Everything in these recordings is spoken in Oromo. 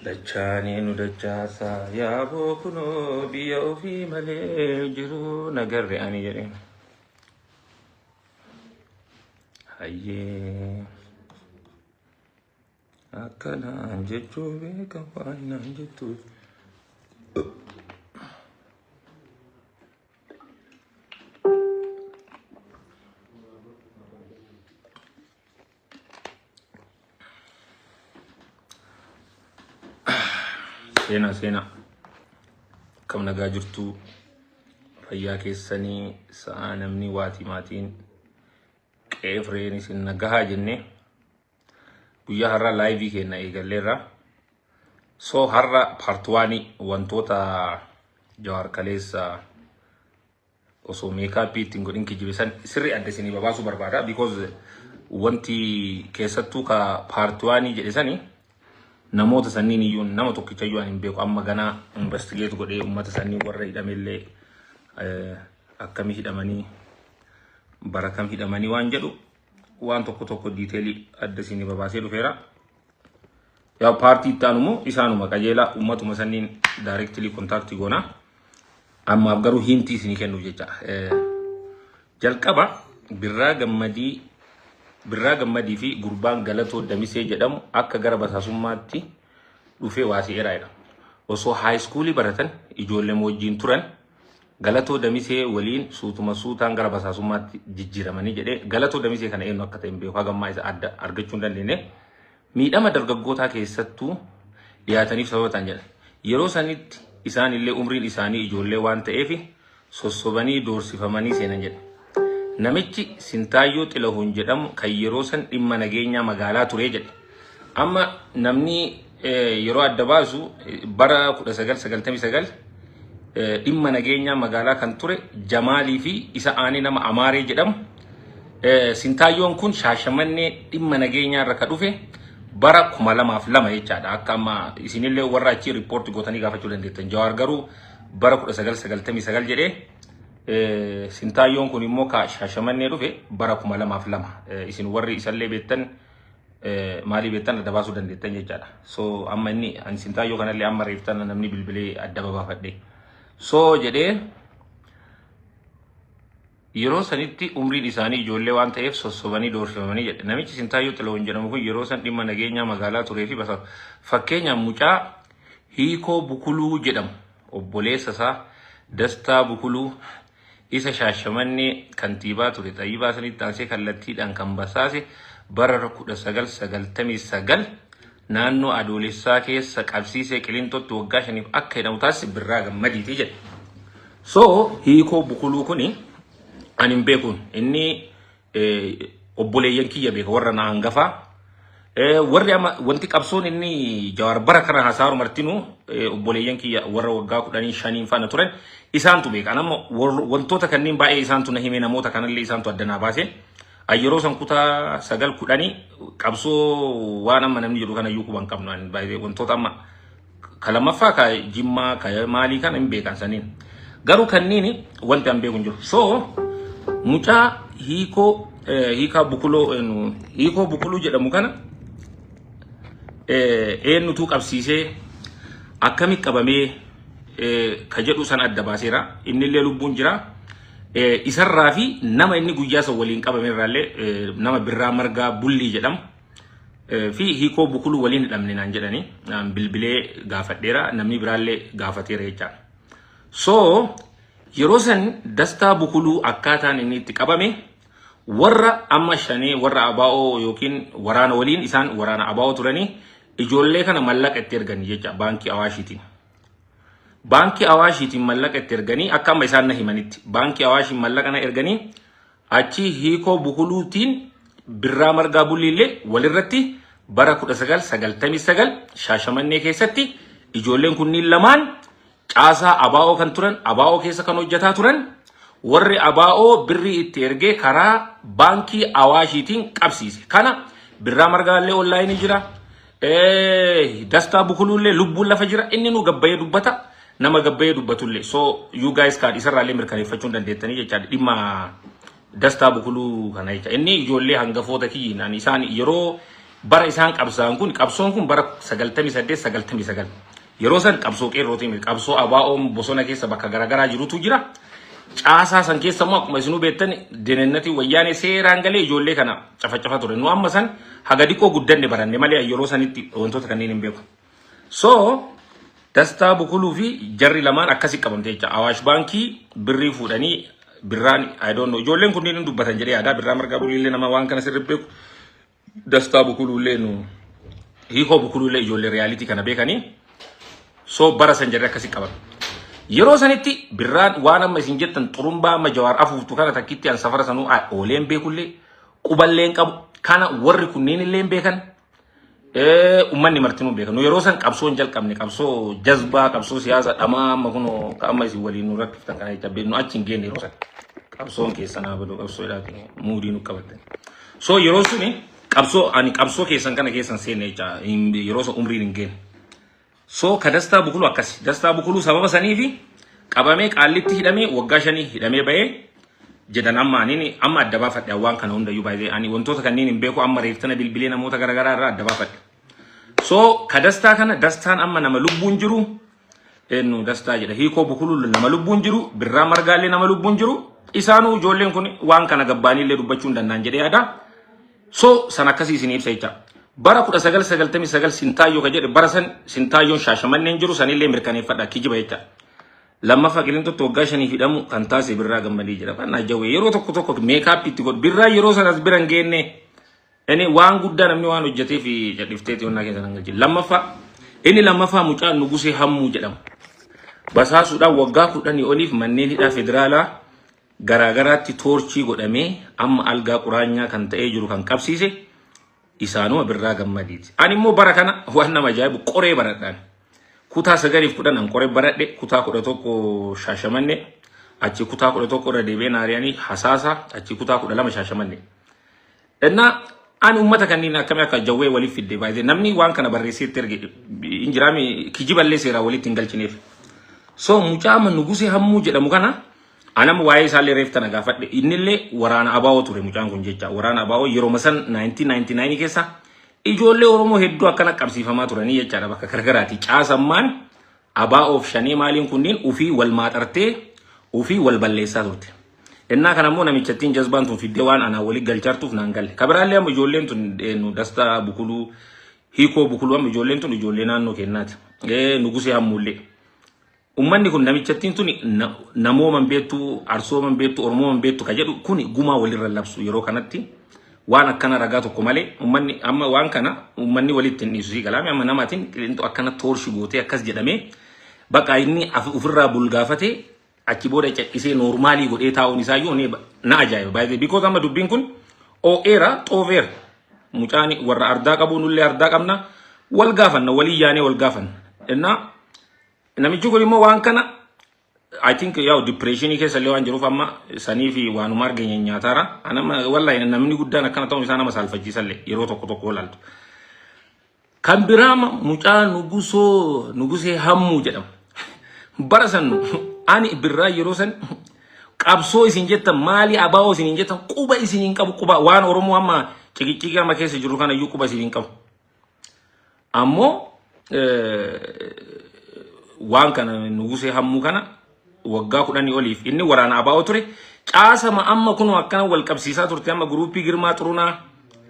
Dachaanii nu dachaasa yaaboo kunoo biyya ofii malee jiru nagarre ani jedheen. Hayyee akkanaan jechuu beeka waan naan jettu. Seenaa seenaa akkam nagaa jirtu, fayyaa keessanii, sa'aa namni waatii maatiin qe'ee fireen isin nagahaa jennee guyyaa har'a live keenya eegalleerra. So har'a part one wantoota Jawaar kaleessa osoo makeup ittiin godhin kijibe san sirri adda isinii babaasuu barbaada, because wanti keessattuu ka part one jedhe sani namoota sanniin iyyuu nama tokkicha iyyuu ani hin beeku. Amma ganaa investigate godhee uummata sanniin warra hidhamellee akkamii hidhamanii, bara kam hidhamanii waan jedhu waan tokko tokko detail adda isinii babaasee dhufeera. Yaa part itti aanu immoo isaanuma qajeelaa uummatuma sanniin directly contact goona. Ammaaf garuu hint isinii kennuuf jecha. Jalqaba Birraa Gammadii fi gurbaan Galatoo Damisee jedhamu akka gara basaasummaatti dhufee waasi'eera jedha. Osoo high school baratan ijoollee wajjin turan Galatoo Damisee waliin suutuma suutaan gara basaasummaatti jijjiiramanii jedhee. Galatoo Damisee kana eenyu akka ta'e hin beeku, hagammaa isa adda argachuu hin dandeenye. Miidhama dargaggootaa keessattuu dhiyaataniif sababa ta'an jedha. Yeroo sanitti isaan illee umriin isaanii ijoollee waan ta'eef sossobanii doorsifamanii seenan jedha. Namichi Sintaayyoo Xilahuun jedhamu kan yeroo san dhimma nageenyaa magaalaa ture jedhe. Amma namni yeroo adda baasu bara 1999 dhimma nageenyaa magaalaa kan ture Jamaalii fi isa aanee nama Amaaree jedhamu. Sintaayyoon kun Shaashamannee dhimma nageenyaa irra ka dhufe bara 2002 jechaadha. Akka amma isinillee warra achii report gootanii gaafachuu dandeettan. Jawaar garuu bara 1999 jedhee, Sintaayyoon kun immoo ka Shaashamannee dhufe bara 2002. Isin warri isallee beektan maalii beektan adda baasuu dandeettan jechaadha. So amma inni ani Sintaayyoo kanallee amma reeftan namni bilbilee adda babaafadhe. So jedhee, yeroo sanitti umriin isaanii ijoollee waan ta'eef sossobanii doorsifamanii jedhe. Namichi Sintaayyoo Xilahuun jedhamu kun yeroo san dhimma nageenyaa magaalaa turee fi basa. Fakkeenyaaf, mucaa Hiikoo Bukuluu jedhamu obboleessa isaa Dastaa Bukuluu isa Shaashamannee kantiibaa ture Xayyibaa sanitti aansee kallattiidhaan kan basaase bara 1999 naannoo Adoolessaa keessa qabsiisee Qiliinxootti waggaa 5f akka hidhamu taasise Birraa Gammadiiti jedhe. So Hiikoo Bukuluu kuni ani hin beekuun, inni obboleeyyan kiyya beeka, warra na hangafaa. Warri amma wanti qabsoon inni Jawaar bara kana hasaaru martinuu obboleeyyan kiyya warra waggaa 15 faana turan isaantu beeka. Ani amma wantoota kanneen baay'ee isaantu na hime, namoota kanallee isaantu adda naa baase. Yeroo san kutaa 9, 10, qabsoo waan amma namni jedhu kana iyyuu quban qabnu. Ani baay'ee wantoota amma ka lammaffaa, ka Jimmaa, ka maalii kana hin beekan saniin. Garuu kanneen wanti an beeku hin jiru. So mucaa Hiikoo Hiikaa Bukuloo, Hiikoo Bukuluu jedhamu kana eenyutu qabsiisee, akkami qabamee ka jedhu san adda baaseera. Innillee lubbuun jira. Isarraa fi nama inni guyyaa san waliin qabame irraallee nama Birraa Margaa Bullii jedhamu fi Hiikoo Bukuluu waliin hidhamne naan jedhanii bilbilee gaafadheera, namni biraallee gaafateera jechaadha. So yeroo san Dastaa Bukuluu akkaataan inni itti qabame warra amma shanee, warra ABO yookiin waraana waliin, isaan waraana ABO turanii, ijoollee kana mallaqa itti erganii jecha baankii Awaashiitiin. Baankii Awaashiitiin mallaqa itti erganii, akka amma isaan na himanitti baankii Awaashiin mallaqa na erganii, achi Hiikoo Bukuluutiin Birraa Margaa Bulliillee walirratti bara 1999 Shaashamannee keessatti ijoolleen kunniin lamaan caasaa ABO kan turan, ABO keessa kan hojjetaa turan, warri ABO birrii itti ergee karaa baankii Awaashiitiin qabsiise. Kana Birraa Margaallee online jira. Dastaa Bukuluullee lubbuun lafa jira. Inni nu gabbayee dubbata. Nama gabbayee dubbatullee. So you guys kan isarraallee mirkaneeffachuu hin dandeettanii jechaadha. Dhimma Dastaa Bukuluu kana jecha. Inni ijoollee hangafoota kiyyiin ani isaan yeroo Bara isaan qabsaa'an kun, qabsoon kun bara 98, 99. Yeroo san qabsoo qeerrootiin miti. Qabsoo ABO'n bosona keessa bakka garaagaraa jirutu jira. Caasaa san keessa immoo akkuma isinuu beektan denennatii Wayyaanee seeraan galee ijoollee kana cafacafa ture. Nu amma san haga diqoo guddanne baranne malee yeroo sanitti wantoota kanneen hin beeku. So Dastaa Bukuluu fi jarri lamaan akkasi qabamte jecha. Awaash Baankii birrii fuudhanii Birraan, I don't know, ijoolleen kunneen hin dubbatan jedhee yaada. Birraa Margaa Buliillee nama waan kana sirri beeku. Dastaa Bukuluullee, nu Hiikoo Bukuluullee ijoollee reality kana beekanii. So bara san jarri akkasi qaban. Yeroo sanitti Birraan waan amma isin jettan xurumbaa amma Jawaar afuuftu kana takkitti an safara sanuu ooleen beekullee quballeen qabu kana warri kunneen illee beekan. Uummanni martinuu beekan. Nu yeroo san qabsoo hin jalqabne, qabsoo jazbaa, qabsoo siyaasa dhamaa amma kunoo ka amma isin waliin nu rakkiftan kana jecha nu achi hin geenne yeroo san. Qabsoon keessan haa badu, qabsoo jedhaati muudii nu qabattan. So yeroo suni qabsoo ani qabsoo keessan kana keessan seenne jecha yeroo san umriin hin geenne. So ka Dastaa Bukuluu akkasi. Dastaa Bukuluu sababa saniifi qabamee Qaallitti hidhamee waggaa 5 hidhamee bahee jedhan. Amma ani amma adda baafadhe waan kana hundayyuu baay'ee ani wantoota kanneen hin beeku, amma reeftana bilbilee namoota garaagaraa irraa adda baafadhe. So ka Dastaa kana, Dastaan amma nama lubbuun jiru, eenyu Dastaa jedha, Hiikoo Bukuluu nama lubbuun jiru, Birraa Margaallee nama lubbuun jiru, isaanuu ijoolleen kun waan kana gabbaaniillee dubbachuu hin danda'an jedhee yaada. So san akkasii isin ibsa jecha. Bara 1999 Sintaayyoo ka jedhe, bara san Sintaayyoon Shaashamanneen jiru, sanillee mirkaneeffadha, kijiba jecha. Lammaffaa Qilintootti waggaa 5 hidhamu kan taasise Birraa Gammadii jedha. Fannaa jawwee yeroo tokko tokko makeup itti godhu. Birraa yeroo sanas bira hin geenne. Inni waan guddaa namni waan hojjetee fi jedhifteeti onnaa keessa nan galche. Lammaffaa, inni lammaffaa mucaa Nugusee Hammuu jedhamu. Basaasuudhaan waggaa 10 oliif manneen hidhaa federaalaa garaagaraatti torture godhamee amma algaa quraanyaa kan ta'ee jiru kan qabsiise isaanuma Birraa Gammadiiti. Ani immoo bara kana waan nama ajaa'ibu qoree baradhaan. Kutaa 9f 10 an qoree baradhe, kutaa 11 Shaashamanne, achi kutaa 11 irra deebi'ee Naariyaanii Hasaasa, achi kutaa 12 Shaashamanne. Innaa ani uummata kanneen akkamii akka jawwee waliif fidde baay'ee namni waan kana barreessee itti erge hin jiraami, kijiballee seeraa walitti hin galchineef. So mucaa Nugusee Hammuu jedhamu kana anama waa'ee isaallee reeftana gaafadhe. Innillee waraana ABO ture mucaan kun jecha. Waraana ABO yeroo san 1999 keessa ijoollee Oromoo hedduu akkana qabsiifamaa turanii jechaadha bakka garagaraati. Caasammaan ABOf Shanee maaliin kunniin ufii wal maaxartee ufii wal balleessaa turte. Innaa kana immoo namichattiin jazbaan tun fiddee waan anaa walii galchaartuuf naan galle. Kabiraallee amma ijoolleen tun nu Dastaa Bukuluu, Hiikoo Bukuluu, amma ijoolleen tun ijoollee naannoo kennaati. Nugusee Hammuullee. Uummanni kun namichattiin tun namooman beektu, arsooman beektu, oromooman beektu ka jedhu kun gumaa walirra labsu yeroo kanatti waan akkana ragaa tokko malee uummanni amma waan kana uummanni walitti hin dhiisu. Si galaame amma namaatiin Qilinxoo akkana torture gootee akkas jedhamee bakka inni ofirraa bulgaafatee achi booda callisee normal godhee taa'uun isaa iyyuu na ajaa'iba baay'ee, because amma dubbiin kun oo'eera xoofeera. Mucaan warra ardaa qabu, nullee ardaa qabna, wal gaafanna, walii yaanee wal gaafanna. Innaa namichi kun immoo waan kana I think yaa'u depressionii keessa illee waan jiruuf amma sanii fi waanuma argeenye nyaataara. Anama wallahi namni guddaan akkana ta'uun isaa nama saalfachiisallee yeroo tokko tokko ilaaltu. Kan biraa mucaa Nugusoo Nugusee Hammuu jedhama. Bara san ani Birraa yeroo san qabsoo isin jettan maali, ABO isin hin jettan, quba isin hin qabu, quba waan Oromoo amma ciqicciqii amma keessa jiru kana iyyuu quba isin hin qabu. Ammoo waan kana Nugusee Hammuu kana waggaa 10 oliif inni waraana ABO ture. Caasama amma kunoo akkana wal qabsiisaa turte, amma guruupii Girmaa Xurunaa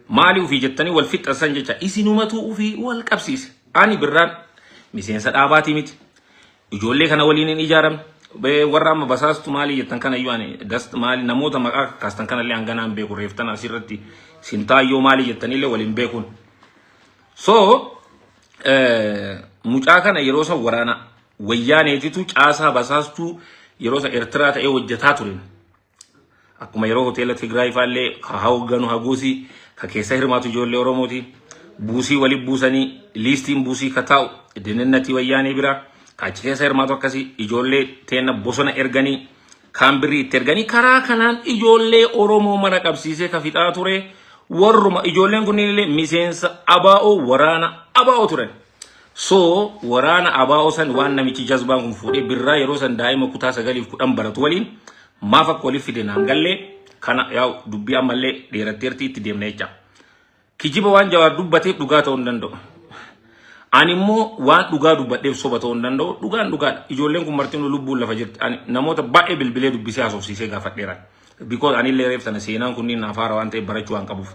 maali ufii jettanii wal fixxasan jecha isinumatu ufii wal qabsiise. Ani Birraan miseensa dhaabaatii miti. Ijoollee kana waliin hin ijaaramne. Warra amma basaastu maali jettan kana iyyuu ani dast maali namoota maqaa kakkaastan kanallee hanganaan beeku, reeftan asirratti Sintaayyoo maali jettanillee waliin beekuun. So mucaa kana yeroo san waraana Wayyaaneetitu caasaa basaastuu yeroo san Eertiraa ta'ee hojjetaa ture. Akkuma yeroo hoteela Tigraay fa'allee ka hoogganu Haguusii, ka keessa hirmaatu ijoollee Oromooti. Buusii waliin buusanii liistiin buusii ka taa'u dinannatii Wayyaanee bira ka achi keessa hirmaatu akkasii ijoollee teenna bosona erganii kaan birrii itti erganii karaa kanaan ijoollee Oromoo mana qabsiisee ka fixaa ture warruma ijoolleen kunniin illee miseensa ABO, waraana ABO turan. So waraana ABO san waan namichi jazbaan kun fuudhee Birraa yeroo san daa'ima kutaa 9f 10 baratu waliin maaf akka waliif fide naan gallee. Kana yaa'u dubbii ammallee dheeratteerti, itti deemna jecha. Kijiba waan Jawaar dubbateef dhugaa ta'uu hin danda'u. Ani immoo waan dhugaa dubbadheef soba ta'uu hin danda'u. Dhugaan dhugaadha. Ijoolleen kun martinuu lubbuun lafa jirti. Ani namoota baay'ee bilbilee dubbisee haasofsiisee gaafadheera. Because anillee reef tana seenaan kunniin naaf haara waan ta'eef barachuu waan qabuuf.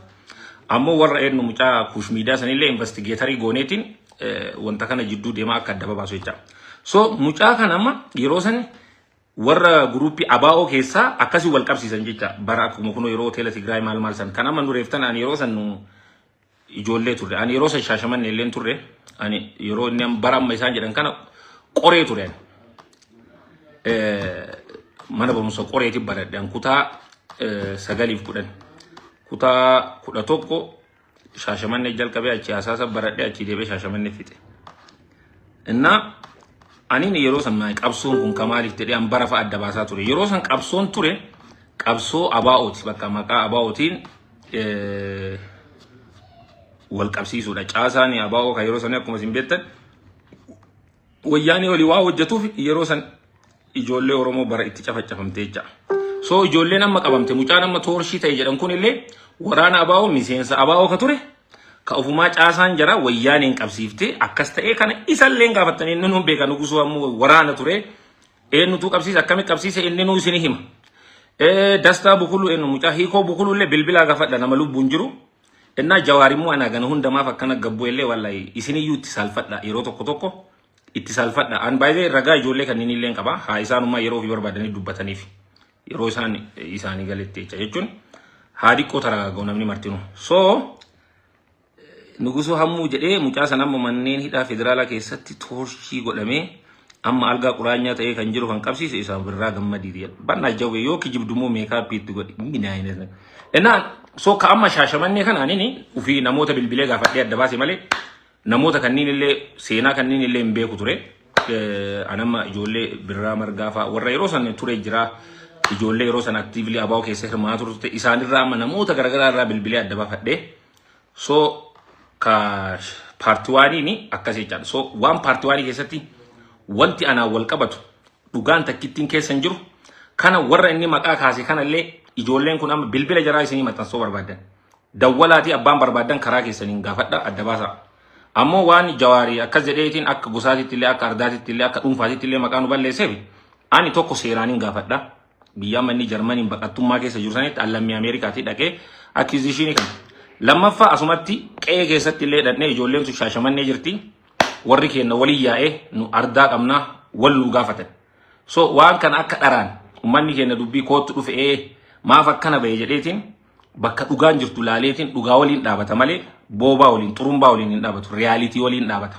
Ammoo warra eenyu mucaa Kush Miidiyaa sanillee investigator gooneetiin wanta kana jidduu deemaa akka adda babaasu jecha. So mucaa kana amma yeroo sani warra guruppii ABO keessaa akkasii wal qabsiisan jecha. Bara akkuma kun yeroo hoteela Tigraay maal maal san kan amma nu reeftan, ani yeroo san nu ijoollee turre. Ani yeroo san Shaashamanne illeen turre. Ani yeroo inni bara amma isaan jedhan kana qoree ture. Ani mana barumsa qoreeti baradhe. An kutaa 9 fi 10, kutaa 11 Shaashamanne jalqabee, achi Hasaasa baradhe, achi deebi'ee Shaashamanne fixe. Innaa ani yeroo san qabsoon kun kamaaliif jedhee an bara fa'a adda baasaa ture. Yeroo san qabsoon ture qabsoo ABO'ti, bakka maqaa ABO'tiin wal qabsiisuudha. Caasaan ABO kan yeroo sanii akkuma isin beektan wayyaanii olii waa hojjetuuf yeroo san ijoollee Oromoo bara itti cafacafamte jecha. So ijoolleen amma qabamte, mucaan amma toorshii ta'e jedhan kun illee waraana ABO, miseensa ABO ka ture, ka ofumaa caasaan jara wayyaaniin qabsiifte akkas ta'ee kana isallee gaafattanii inni nuun beeka. Nugusuu ammoo waraana ture, eenyutu qabsiise, akkamitti qabsiise, inni nuu isin hima. Dastaa Bukulu, eenyu mucaa Hiikoo Bukulu illee bilbilaa gaafadha, nama lubbuun jiru. Innaa Jawaar immoo anaa gana hundamaaf akkana gabbuu illee wallahi isiniyyuu itti saalfadha, yeroo tokko tokko itti saalfadha. An baay'ee ragaa ijoollee kanneen illee qaba. Haa isaanummaa yeroo ofii barbaadanii dubbataniif yeroo isaan isaanii galetti jecha jechuun haa diqqoo taragaaga'u namni martinuu. So Nugusuu Hammuu jedhee mucaa sana amma manneen hidhaa federaalaa keessatti toorchii godhamee amma algaa quraanyaa ta'ee kan jiru kan qabsiise isaan Birraa Gammadiiti jedha. Bannaa jawwee yoo kijibdummoo makeup itti godhi. Minaayina. Innaan so ka amma Shaashamannee kana anini ofii namoota bilbilee gaafadhee adda baase malee namoota kanneen illee seenaa kanneen illee hin beeku ture. Anamma ijoollee Birraa Margaa fa'aa warra yeroo san ture jira. Ijoollee yeroo san actively ABO keessa hirmaa turte isaanirraa amma namoota garaagaraa irraa bilbilee adda baafadhee. So ka part oneiin akkas jechaadha. So waan part one keessatti wanti anaan wal qabatu dhugaan takkittiin keessa hin jiru. Kana warra inni maqaa kaase kanallee ijoolleen kun amma bilbila jaraa isinii maxxansuu barbaadan. Dawwalaatii abbaan barbaadan karaa keessaniin gaafadha, adda baasaa. Ammoo waan Jawaarii akkas jedheetiin akka gosaatitti illee, akka ardaatitti illee, akka dhuunfaatitti illee maqaa nu balleesseef ani tokko seeraan hin gaafadha. Biyya amma inni Jarmaniin baqattummaa keessa jiru sanitti allammii Ameerikaatii dhaqee accusation kana. Lammaffaa asumatti qe'ee keessatti illee dhaqnee ijoolleen sun Shaashamannee jirti. Warri keenya waliin yaa'ee nu ardaa qabnaa wal nu gaafatan. So waan kana akka dharaan uummanni keenya dubbii kootu dhufe maaf akkana ba'e jedheetiin bakka dhugaan jirtu laaleetiin dhugaa waliin dhaabata malee boobaa waliin, xurumbaa waliin hin dhaabatu, reality waliin dhaabata.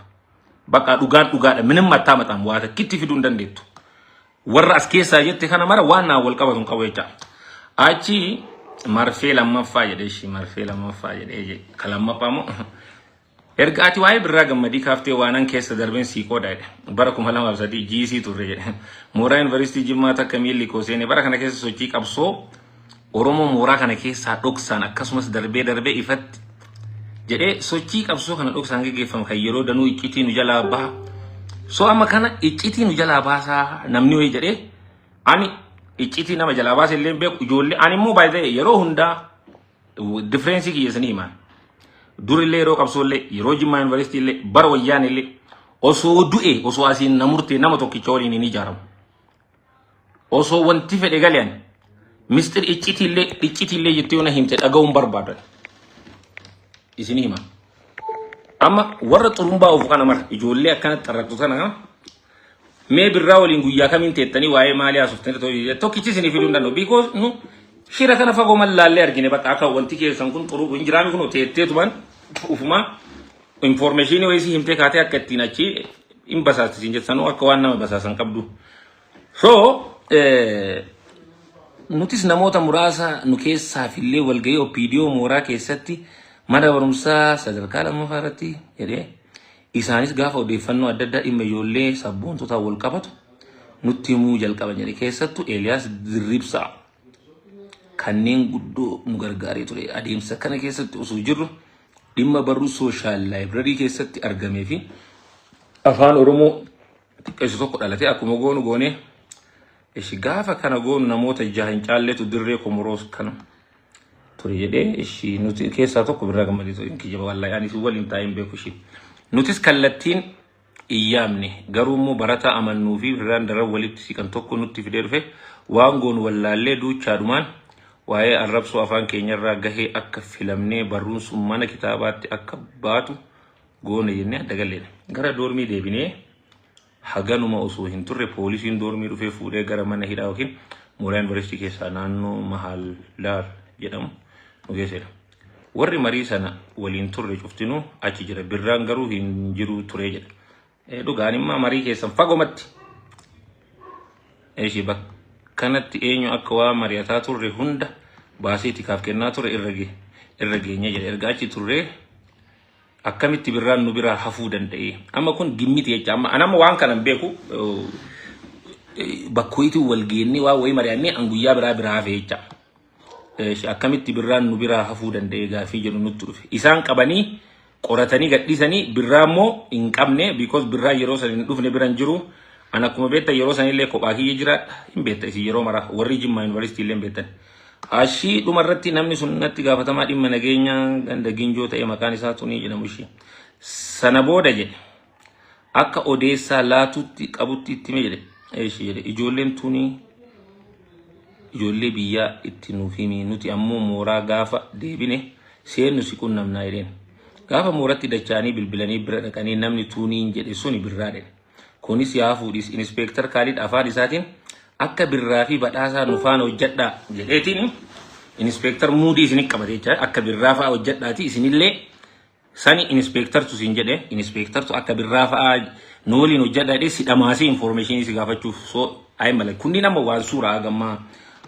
Bakka dhugaan dhugaadha, minim mattaa maxaan waa takkitti fiduu hin dandeettu. Warra as keessaa jette kana mara waan naan wal qabatu hin qabu jecha. Achi marfee lammaffaa jedhee ishii marfee lammaffaa jedhee ka lammaffaa immoo erga ati waa'ee Birraa Gammadii kaaftee waanan keessa darbeen sii qooda jedhe. Bara 2003 GC turre jedhe. Mooraa Yuunivarsiitii Jimmaa takka miilli koo seene. Bara kana keessa sochii qabsoo Oromoo mooraa kana keessaa dhoksaan akkasumas darbee darbee ifatti jedhee sochii qabsoo kana dhoksaan gaggeeffamu kan yeroo danuu iccitii nu jalaa baha. So amma kana iccitii nu jalaa baasaa namni wayii jedhee ani iccitii nama jalaa baasee illee beeku. Ijoollee ani immoo baay'ee yeroo hundaa difference kiyya isinii himaan. Durillee yeroo qabsoollee, yeroo Jimmaa Yuunivarsiitii illee, bara wayyaan illee, osoo du'e, osoo asiin na murtee, nama tokkicha waliin hin ijaaramu. Osoo wanti fedhe galee misxir iccitiillee iccitiillee jettee yoo na himte dhaga'uun barbaadan. Isin hima. Amma warra xurumbaa ofu kana mara ijoollee akkanatti xarraqxu sana mee Birraa waliin guyyaa kamiin teettanii waa'ee maalii haasoftanii tokkichi isinii fiduu hin danda'u. Because nu shira kana fagoo mallaallee argine, bakka akka wanti keessan kun xuruu hin jiraami kun teetteetumaan ufumaa information wayii si himtee kaatee akka ittiin achi hin basaastisiin jettanuu akka waan nama basaasan qabdu. So nutis namoota muraasa nu keessaaf illee walgahii OPDO mooraa keessatti mana barumsaa sadarkaa lammaffaa irratti jedhee isaanis gaafa odeeffannoo adda addaa dhimma ijoollee sabboontotaa wal qabatu nutti himuu jalqaban jedhe. Keessattuu Eeliyaas Dirribsaa kanneen guddoo nu gargaaree ture. Adeemsa kana keessatti osoo jirru dhimma barruu social library keessatti argamee fi afaan Oromoo xiqqeessu tokko dhalate. Akkuma goonu goonee ishi gaafa kana goonu namoota jaha hin caalletu dirree Komoroos kana ture jedhee ishii nuti keessaa tokko Birraa Gammadii ture kijiba wallaahi ani si waliin taa'ee hin beeku ishii. Nutis kallattiin hin yaamne garuu immoo barataa amannuu fi Birraan daran walitti siqan tokko nutti fidee dhufe waan goonu wallaallee duuchaadhumaan waa'ee arrabsoo afaan keenyarraa gahee akka filamnee barruun sun mana kitaabaatti akka baatu goone jennee adda galleedha. Gara doormii deebinee haganuma osoo hin turre poolisiin doormii dhufee fuudhee gara mana hidhaa yookiin mooraa yuunivarsiitii keessaa naannoo Mahaaldaar jedhamu nu geessedha. Warri marii sana waliin turre cuftinuu achi jira. Birraan garuu hin jiru ture jedha. Dhugaan immoo marii keessan fagomatti. Eeshi bakkanatti eenyu akka waa mari'ataa turre hunda baasee tikaaf kennaa ture irra geenye jedha. Erga achi turree akkamitti Birraan nu biraa hafuu danda'e? Amma kun gimmiti jecha. Amma anamma waan kana hin beeku bakkoitii wal geennee waa wayii mari'annee an guyyaa biraa biraa hafe jecha. Akkamitti Birraan nu biraa hafuu danda'e gaafii jedhu nutti dhufe. Isaan qabanii qoratanii gadhiisanii Birraa immoo hin qabne because Birraa yeroo san hin dhufne bira hin jiru. An akkuma beektan yeroo sanillee kophaa kiyya jiraadha. Hin beekta isin yeroo mara warri Jimmaa Yuunivarsiitii illee hin beektan. Ashii dhumarratti namni sun natti gaafatamaa dhimma nageenyaa ganda Ginjoo ta'e maqaan isaa Tunii jedhamu ishii. Sana booda jedhe akka odeessaa laatutti qabutti itti hime jedhe. Eeshi jedhe ijoolleen Tunii ijoollee biyyaa itti nuuf himi nuti ammoo mooraa gaafa deebine seennu si qunnamnaa jedheen. Gaafa mooratti dacha'anii bilbilanii bira dhaqanii namni Tuniin jedhe suni Birraa jedhe. Kunis yaa fuudhis Inspeektar Kaalid afaan isaatiin akka Birraa fi Badhaasaa nu faana hojjedhaa jedheetiin Inspeektar muudii isin qabate jecha akka Birraa fa'aa hojjedhaati isinillee sani inspeektartu siin jedhe inspeektartu akka Birraa fa'aa nu waliin hojjedhaa jedhee si dhamaasee information si gaafachuuf so ayi malee kunniin amma waan suuraa gammaa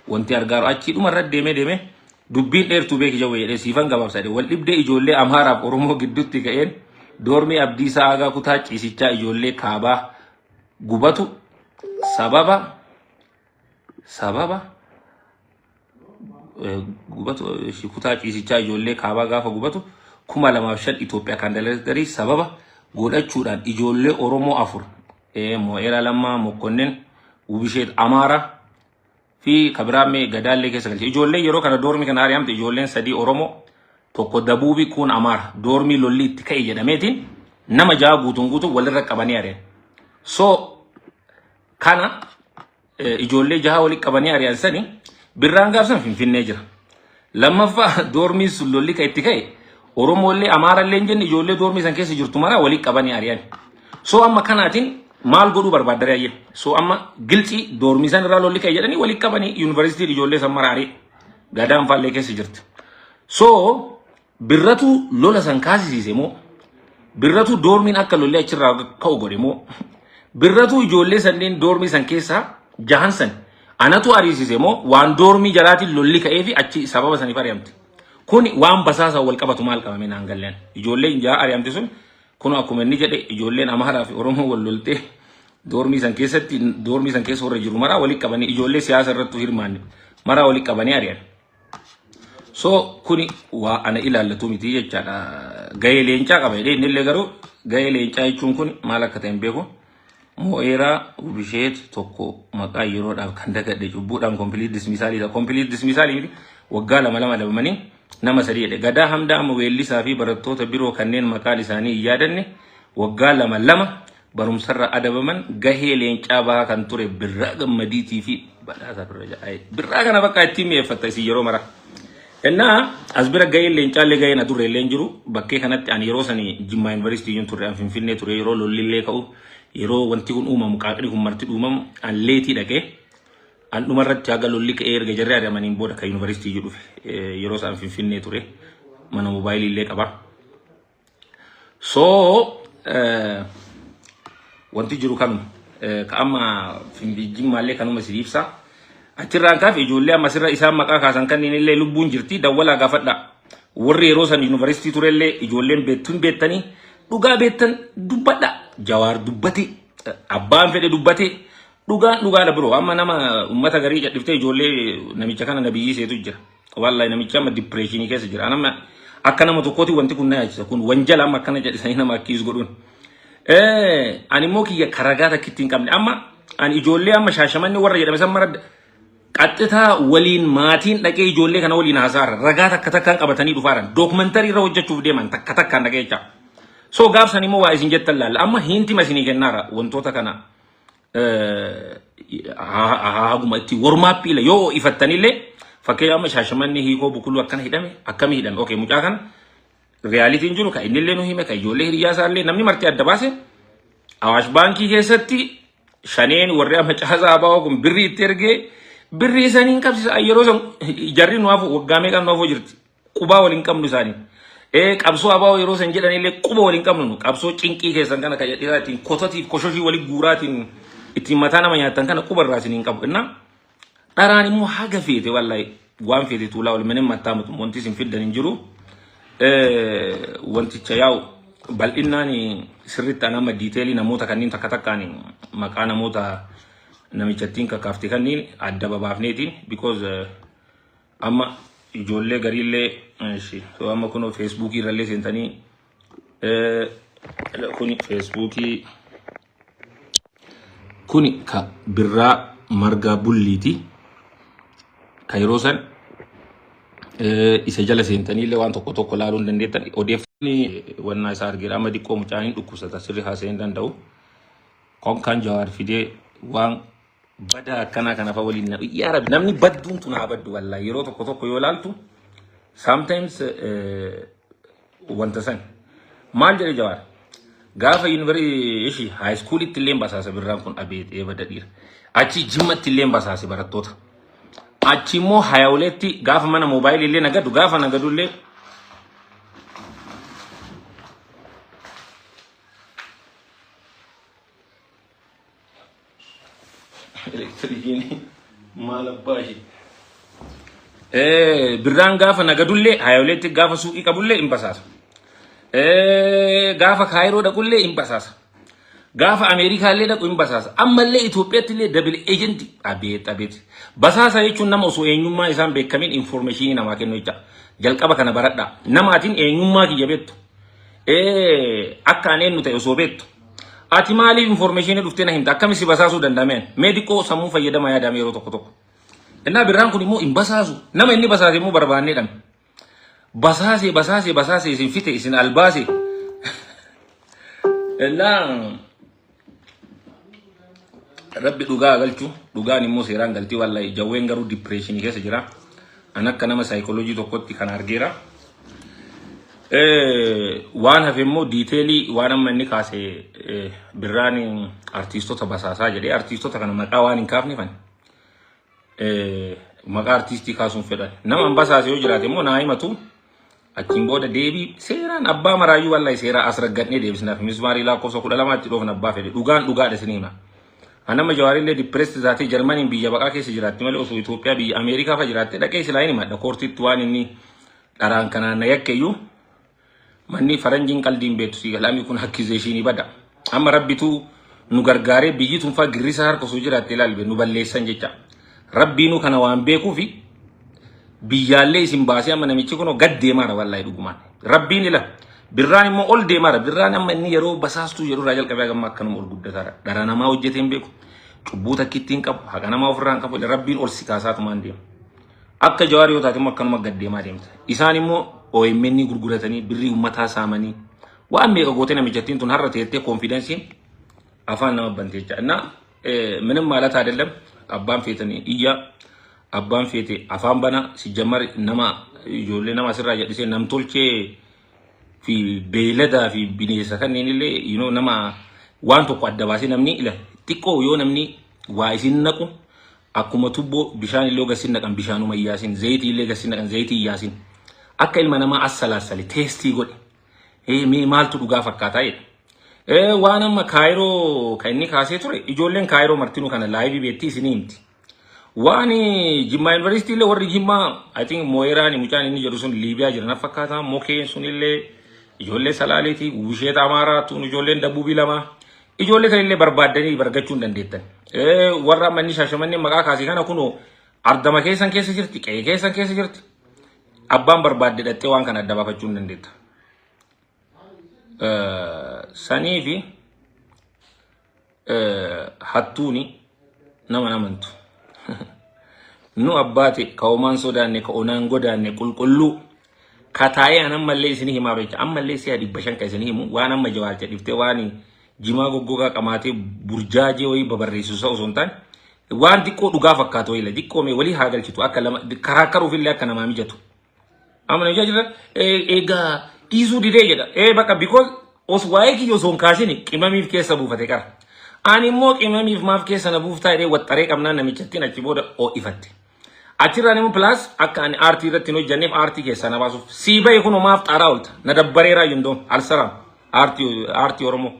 wanti argaaru achii dhuma irra deemee deemee dubbiin dheertuu beeki jawwee jedhee siifan gabaabsa jedhe wal dhibdee ijoollee Amhaaraaf Oromoo gidduutti ka'een doormii Abdiisaa Aagaa kutaa ciisichaa ijoollee kaabaa gubatu sababa gubatu kutaa ciisichaa ijoollee kaabaa gaafa gubatu 2005 Itoophiyaa kan dalagarii sababa godhachuudhaan ijoollee Oromoo afur Moo'eeraa Lammaa Mokkonnin Wubisheet Amaara fi kabiraamee gadaallee keessa galche. Ijoollee yeroo kana doormii kana ari'amte ijoolleen sadii Oromoo tokko Dabuubi kuun Amaara doormii lolli itti ka'e jedhameetiin nama ja'a guutuun guutuun walirra qabanii ari'an. So kana ijoollee jaha walitti qabanii ari'an sani Birraan gaafsan Finfinnee jira. Lammaffaa doormiin sun lolli kan itti ka'e Oromoollee Amaarallee hin jenne ijoollee doormii san keessa jirtu maraa walitti qabanii ari'an. So amma kanaatiin maal godhuu barbaadda reeyye? So amma gilxii doormii san irraa lolli ka'e jedhanii walitti qabanii yuunivarsiitiin ijoollee san mara ari'e. Gadaan faallee keessa jirti. So Birratu lola san kaasisiise moo? Birratu doormiin akka lolli achirraa ka'u godhe moo? Birratu ijoollee sanneen doormii san keessaa jahan san anatu ariisise moo waan doormii jalaatiin lolli ka'ee fi achi sababa saniif ari'amte? Kuni waan basaasaan wal qabatu maal qabame naan galleen. Ijoolleen jaha ari'amte sun kun akkuma inni jedhe ijoolleen Amaaraa fi Oromoo wal loltee doormii san keessatti doormii san keessa warra jiru maraa walitti qabanii ijoollee siyaasa irrattuu hirmaanne maraa walitti qabanii ari'an. So kuni waa ana ilaallatu miti jechaadha. Gahee leencaa qaba jedhee innillee garuu gahee leencaa jechuun kun maal akka ta'e hin beeku. Moo'eeraa Wubisheet tokko maqaa yeroodhaaf kan dagadhe cubbuudhaan complete dismissal isa. Complete dismissal miti waggaa lama lama dabamanii nama sadii jedhe. Gadaa Hamdaa amma weellisaa fi barattoota biroo kanneen maqaan isaanii hin yaadanne waggaa lama lama barumsarra adabaman gahee leencaa bahaa kan ture Birraa Gammadiitii fi Badhaasaa Birraa jedha. Birraa kana bakka ittiin mi'eeffatta isin yeroo mara. Innaa as bira gaheen leencaallee gaheen adurree illee hin jiru. Bakkee kanatti ani yeroo sani Jimmaa Yuunivarsiitii iyyuu turre an Finfinnee ture yeroo lolli illee ka'u yeroo wanti kun uumamu qaaqni kun marti uumamu an leetii dhaqee an dhumarratti haga lolli ka'ee erga jarri ari'amaniin booda kan yuunivarsiitii iyyuu dhufe yeroo isaan Finfinnee ture mana moobaayilii illee qaba. So wanti jiru kanuma. Ka amma Jimmaallee kanuma si ibsa. Achirraan kaaf ijoollee amma sirra isaan maqaa kaasan kanneen illee lubbuun jirti dawwalaa gaafadha. Warri yeroo san yuunivarsiitii turellee ijoolleen beektuun beektanii dhugaa beektan dubbadha. Jawaar dubbate abbaan fedhe dubbate dhugaan dhugaadha biroo amma nama uummata garii cadhiftee ijoollee namicha kana nabiyyii seetu jira. Wallahi namichi amma depressionii keessa jira. Anama akka nama tokkooti wanti kun na yaachisa. Kun wanjala amma akkana jedhisanii nama akkiis godhuun. Ani immoo kiyya karagaa takkitti hin qabne. Amma ani ijoollee amma Shaashamanni warra jedhame san mara Qaxxitaa waliin maatiin dhaqee ijoollee kana waliin haasaara. Ragaa takka takkaan qabatanii dhufaaran. Dookumantarii irra hojjechuuf deeman takka takkaan dhaqee jecha. So gaafsan immoo waa isin jettan laalla. Amma hiintima isinii kennaara wantoota kana haguma itti warmaappiila yoo ifattanillee, fakkeenya amma Shaashamanni hiikoo Bukuluu akkana hidhame, akkamii hidhame? Okay, mucaa kana realityn jiru kan innillee nu hime, kan ijoollee hiriyyaa isaallee namni marti adda baase, Awaash Baankii keessatti shaneen warri amma caasaa abaa'oo kun birrii itti ergee birrii saniin qabsiisa. Yeroo san jarri nu hafu waggaa meeqaan nu hafuu jirti, qubaa waliin qabnu isaanii. Qabsoo abaa'oo yeroo san jedhanillee quba waliin qabnu. Nu qabsoo cinqii keessan kana kan jedhaa ittiin kototiif koshoshii waliin guuraatiin ittiin mataa nama nyaattan kana quba irraa isiniin qabu. Innaa dharaan immoo haga feete, wallahi, waan feete tuulaa ol minin mattaa mutu wanti isin fiddan hin jiru. Wanticha yaa'u bal'innaan sirriitti an amma detailii namoota kanneen takka takkaan maqaa namoota namichattiin kakkaafte kanneen adda babaafneetiin, because amma ijoollee gariillee so amma kunoo Feesbuukii irrallee seentanii, kuni Feesbuukii kuni ka Birraa Margaa Bulliiti, ka yeroo san isa jala seentanii illee waan tokko tokko laaluu hin dandeettan. Odeeffanni wannaa isaa argeera. Amma xiqqoo mucaan hin dhukkubsata, sirri haasa'ee hin danda'u. Konkaan Jawaar fidee waan badaa akkanaa kana fa waliin na yaa Rabbi, namni badduun tun haa baddu. Wallaahi, yeroo tokko tokko yoo laaltu, sometimes wanta san maal jedhe Jawaar gaafa yuunivarsiitii high schoolitti illee basaasa Birraan kun, abeet eeba dadhiira. Achi Jimmatti illee basaase barattoota. Achi immoo hayawuleetti gaafa mana moobaayilii illee nagadu, gaafa nagadu illee elektirikiin maal abbaa ishee. Birraan gaafa nagadullee hayawuleetti gaafa suuqii qabullee hin basaasa. Gaafa Kaayiroo dhaqullee hin basaasa. Gaafa Ameerikaallee dhaqu hin basaasa. Ammallee Itoophiyaatti illee double agent. Abeet abeet. Basaasa jechuun nama osoo eenyummaa isaan beekamiin informationii namaa kennu jecha. Jalqaba kana baradhaa. Nama atiin eenyummaa kiyya beektu. Akka ani eenyu ta'e osoo beektu. Ati maaliif informationii dhuftee na himta? Akkami si basaasuu danda'ameen? Mee xiqqoo sammuu fayyadama yaadame yeroo tokko tokko. Innaa Birraan kun immoo hin basaasu. Nama inni basaase immoo barbaannee dhabne. Basaase basaase basaase isin fite, isin albaase. Innaa Rabbi dhugaa galchu, dhugaan immoo seeraan galtii. Wallahi, Jawween garuu depressionii keessa jira. An akka nama saayikooloojii tokkotti kan argeera. Waan hafe immoo detailii waan amma inni kaase, Birraan artiistota basaasaa jedhee, artiistota kana maqaa waan hin kaafne fan maqaa artiistii kaasuun fedhan. Nama an basaase yoo jiraate immoo naa himatu. Achiin booda deebii seeraan abbaa maraayyuu, wallahi, seeraa as raggadnee deebisnaaf. Mismaarii lakkoofsa 12tti dhoofna abbaa fedhe. Dhugaan dhugaadha isin hima. Anama Jawaarillee depressed taatee Jarmaniin biyya baqaa keessa jiraatti malee, osoo Itoophiyaa biyya Ameerikaa fa jiraatte dhaqee silaa hin himadha koortiitti waan inni dharaan kanaan na yakkeyyuu. Manni faranjiin qaldiin beektu si galami kun accusationii bada. Amma Rabbitu nu gargaaree biyyi tun faa girrisaa harka osoo jiraatte ilaalbe nu balleessan jecha. Rabbiinuu kana waan beekuufi biyyaallee isin baasee amma namichi kun gad deemaara, wallaahi, dhugumaan. Rabbiin ila Birraan immoo ol deemaara. Birraan amma inni yeroo basaastuu jedhu irraa jalqabee hagamma akkanuma ol guddataara. Dhara namaa hojjetee hin beeku. Cubbuu takkitti hin qabu. Haqa namaa ofirraa hin qabu. Rabbiin ol si kaasaatumaan deema. Akka Jawaar yoo taate immoo akkanuma gad deemaa deemta. Isaan immoo OMN gurguratanii birrii uummataa saamanii waan meeqa gootee namichattiin tun har'a teettee confidenceiin afaan nama bante jecha. እና ምንም ማለት አይደለም። Abbaan feetanii iyya, abbaan feete afaan bana. Sijjammar nama ijoollee nama asirraa jedhisee namtolchee fi beeyladaa fi bineensa kanneen illee nama waan tokko adda baasee namni ila xiqqoo yoo namni waa isin naqu, akkuma tubboo bishaan illee gasin naqan bishaanuma iyyaasin, zayitii illee gasin naqan zayitii iyyaasin, akka ilma namaa assalaassale testii godhe, mee maaltu dhugaa fakkaataa jedhe. Waan amma Kaayiroo kan inni kaasee ture, ijoolleen Kaayiroo martinuu kana liveii beektii isinii himti. Waan Jimmaa Yuunivarsiitii illee warri Jimmaa, I think, Mooyeraan mucaan inni jedhu sun Liibiyaa jira na fakkaata. Mokeen sun illee ijoollee Salaaleeti, Wusheet Amaaraa tun ijoolleen Dabbuubii lama, ijoollee kan illee barbaaddanii bargachuu hin dandeettan. Warra amma inni Shaashamannee maqaa kaasee kana kunoo ardama keessan keessa jirti, qe'ee keessan keessa jirti. Abbaan barbaadde dhattee waan kana adda baafachuu hin dandeetta. Sanii fi hattuuni nama namantu. Nu abbaate ka homaan sodaanne, ka onaan godaanne, qulqulluu ka taa'ee an ammallee isinii himaa jecha, ammallee si'a 500 ka isinii himu, waan amma Jawaar jedhiftee waan jimaa goggogaa qamaatee burjaajee wayii babarreessu isa osoo hin taane, waan xiqqoo dhugaa fakkaatu wayii xiqqoo mee walii haa galchitu, akka lama karaa karuufillee akka namaa mijatu. Amma namicha jira egaa dhiisuu didee jedha. Ee bakka, because os waa'ee kiyya osoo hin kaasin qimamiif keessa buufate qara. Ani immoo qimamiif maaf keessa na buuftaa jedhee waxxaree qabnaan namichattiin achi booda ho'ifatte. Achirraan immoo plus akka ani aartii irratti hin hojjanneef aartii keessaa na baasuuf sii bahe, kunoo maaf xaaraa oolta, na dabbareeraa yundoom alsaraam aartii Oromoo.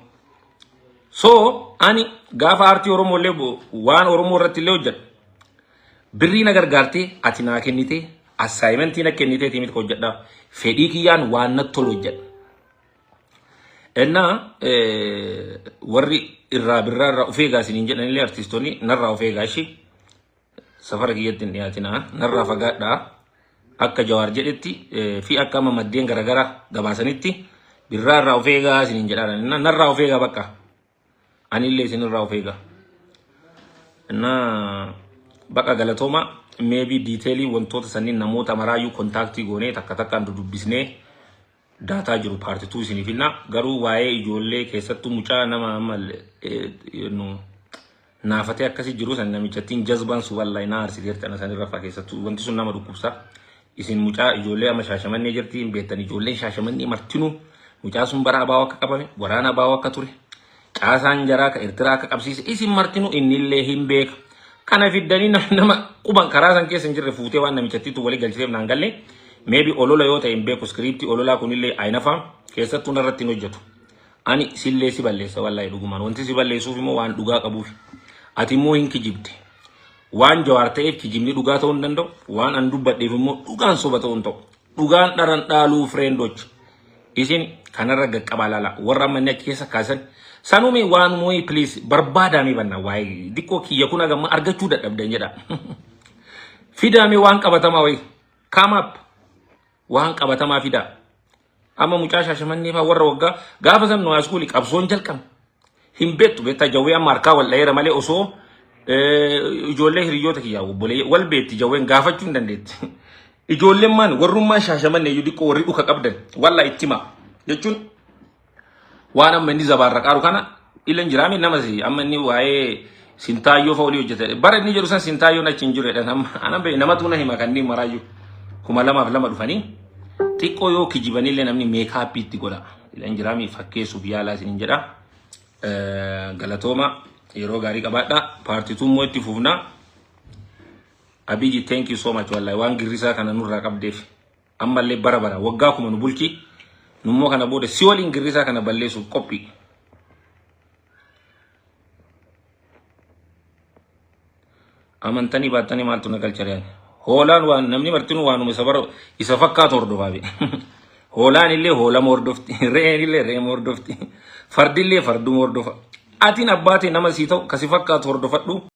So ani gaafa aartii Oromoo illee waan Oromoo irratti illee hojjedhu birrii na gargaartee ati naa kennitee assignmentii na kennitee miti hojjedha, fedhii kiyyaan waan natti tolu hojjedha. Ennaa warri irraa birraa irraa of eegaa isiniin jedhanillee, artistoonni narraa of eegaa, ishii safara kiyyatti hin dhiyaatinaa, narraa fagaadhaa. Akka Jawaar jedhetti fi akka amma maddeen garaagaraa gabaasanitti birraa irraa of eegaa isiniin jedhaa, narraa of eegaa, bakka anillee isinirraa of eegaa. Innaa baqa galatooma, maybe detailii wantoota sanniin namoota maraayyuu contactii goonee takka takkaan dudubbisnee data jiru part 2 isiniif hinna. Garuu waa'ee ijoollee, keessattuu mucaa nama amma nu naafatee akkasi jiru san, namichattiin jazbaan su wallahi na arsiteerti ana sanirra faa, keessattuu wanti sun nama dhukkubsa. Isin mucaa ijoollee amma Shaashamannee jirti hin beektan. Ijoolleen Shaashamannee martinuu mucaa sun bara abaa'oo akka qabame, waraana abaa'oo akka ture, caasaan jaraa ka Eertiraa akka qabsiise isin martinuu innillee hin beeka. Kana fiddanii nama quban karaa san keessa hin jirre fuutee waan namichattiitu walii galchiteef naan galle. Maybe olola yoo ta'e hin beeku, scriptii ololaa kunillee ayinafaa keessattuu narratti hin hojjetu. Ani sillee si balleessa wallahi dhugumaan. Wanti si balleessuuf immoo waan dhugaa qabuuf. Ati immoo hin kijibde. Waan Jawaar ta'eef kijibni dhugaa ta'uu hin danda'u. Waan an dubbadheef immoo dhugaan soba ta'uu hin ta'u. Dhugaan dharan dhaaluu, friendoch. Isin kanarra gaqqabaa laala. Warra amma inni achi keessa kaasan sanume waan mooyi please barbaadaamee banna waa'ee diqqoo kiyya kun hagamma argachuu dadhabdan jedha. Fidaamee waan qabatamaa wayii. Come up. Waan qabatamaa fidaa. Amma mucaa Shaashamannee fa'aa warra waggaa gaafa san nu askuuli qabsoon jalqabne. Hin beektu beektaa, jawwee amma harkaa wal dhaheera malee osoo ijoollee hiriyoota kiyyaa obbolee wal beetti, jawween gaafachuu hin dandeetti. Ijoolleen maan warrummaan Shaashamannee iyyuu diqqoo warri dhuka qabdan wallaa itti himaa jechuun waan amma inni zabaarraqaaru kana ilan jiraame nama si amma inni waa'ee sintaayyoo fa'a olii hojjete bara inni jedhu san sintaayyoon achi hin jiru jedhan. Amma anan beeku, namatu na hima kanneen maraayyuu 2002 dhufanii xiqqoo yoo kijibanillee namni makeupii itti godha, ilan jiraame fakkeessuuf yaalaa isiniin jedha. Galatooma, yeroo gaarii qabaadha. Part 2 immoo itti fufna. Abiyyi, thank you so much wallahi, waan girrisaa kana nurraa qabdeef. Ammallee bara bara waggaa 1000 nu bulchi, nummoo kana booda si waliin girrisaa kana balleessuuf qophii. Amantanii baattanii maaltu na galchareen? Hoolaan waan namni martinuu waanuma isa bara isa fakkaatu hordofaa be. Hoolaan illee hoolama hordofti, re'een illee re'eema hordofti, fardillee farduma hordofa. Atiin abbaatii nama sii ta'u kasi fakkaatu hordofadhu.